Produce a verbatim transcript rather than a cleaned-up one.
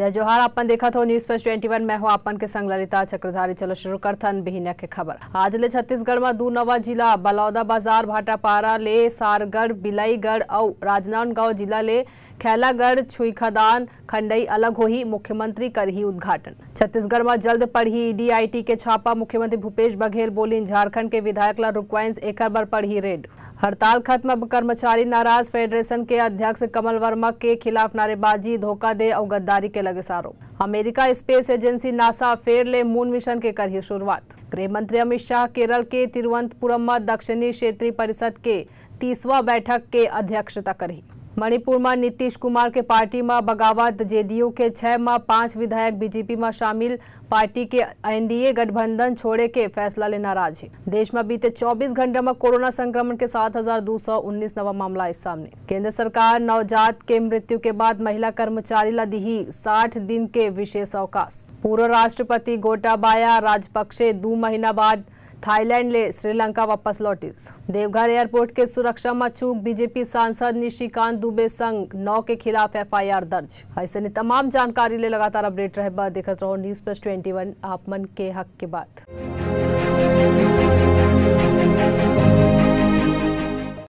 जय जोहार, अपन देखत हो News Plus twenty one, मैं हो अपन के संग ललिता चक्रधारी। चलो शुरू करथन बिहिनिया के खबर। आज ले छत्तीसगढ़ म दू नवा जिला, बलौदाबाजार भाटापारा ले सारगढ़, बिलाईगढ़ अउ राजनांदगांव जिला ले खैलागढ़, छुईखदान, खंडई अलग होही, मुख्यमंत्री करही उद्घाटन। छत्तीसगढ़ म जल्द पड़ही ईडी आईटी के छापा, मुख्यमंत्री भूपेश बघेल बोलिन, झारखंड के विधायक ला रुकवाइंस, एकर बर पड़ही रेड। हड़ताल खत्म, कर्मचारी नाराज, फेडरेशन के अध्यक्ष कमल वर्मा के खिलाफ नारेबाजी, धोखा दे अउ गद्दारी के लगे आरोप। अमेरिका स्पेस एजेंसी नासा फेर ले मून मिशन के करही शुरुआत। गृह मंत्री अमित शाह केरल के तिरुवनंतपुरम म दक्षिणी क्षेत्रीय परिषद के तीसवां बैठक के अध्यक्षता करही। मणिपुर म नीतीश कुमार के पार्टी म बगावत, जेडीयू के छह म पांच विधायक बीजेपी म शामिल, पार्टी के एनडीए गठबंधन छोड़े के फैसला ले नाराज हे। देश म बीते चौबीस घंटा म कोरोना संक्रमण के सात हजार दू सौ उन्नीस नवा मामला आए सामने। केंद्र सरकार नवजात के मृत्यु के बाद महिला कर्मचारी ला दिही साठ दिन के विशेष अवकाश। पूर्व राष्ट्रपति गोटाबाया राजपक्षे दू महीना बाद थाईलैंड ले श्रीलंका वापस लौटिस। देवघर एयरपोर्ट के सुरक्षा म चूक, बीजेपी सांसद निशिकांत दुबे संग नौ के खिलाफ एफआईआर दर्ज। अइसने तमाम जानकारी ले लगातार अपडेट रहे बर देखत रहो News Plus twenty one, आप मन के हक के बात।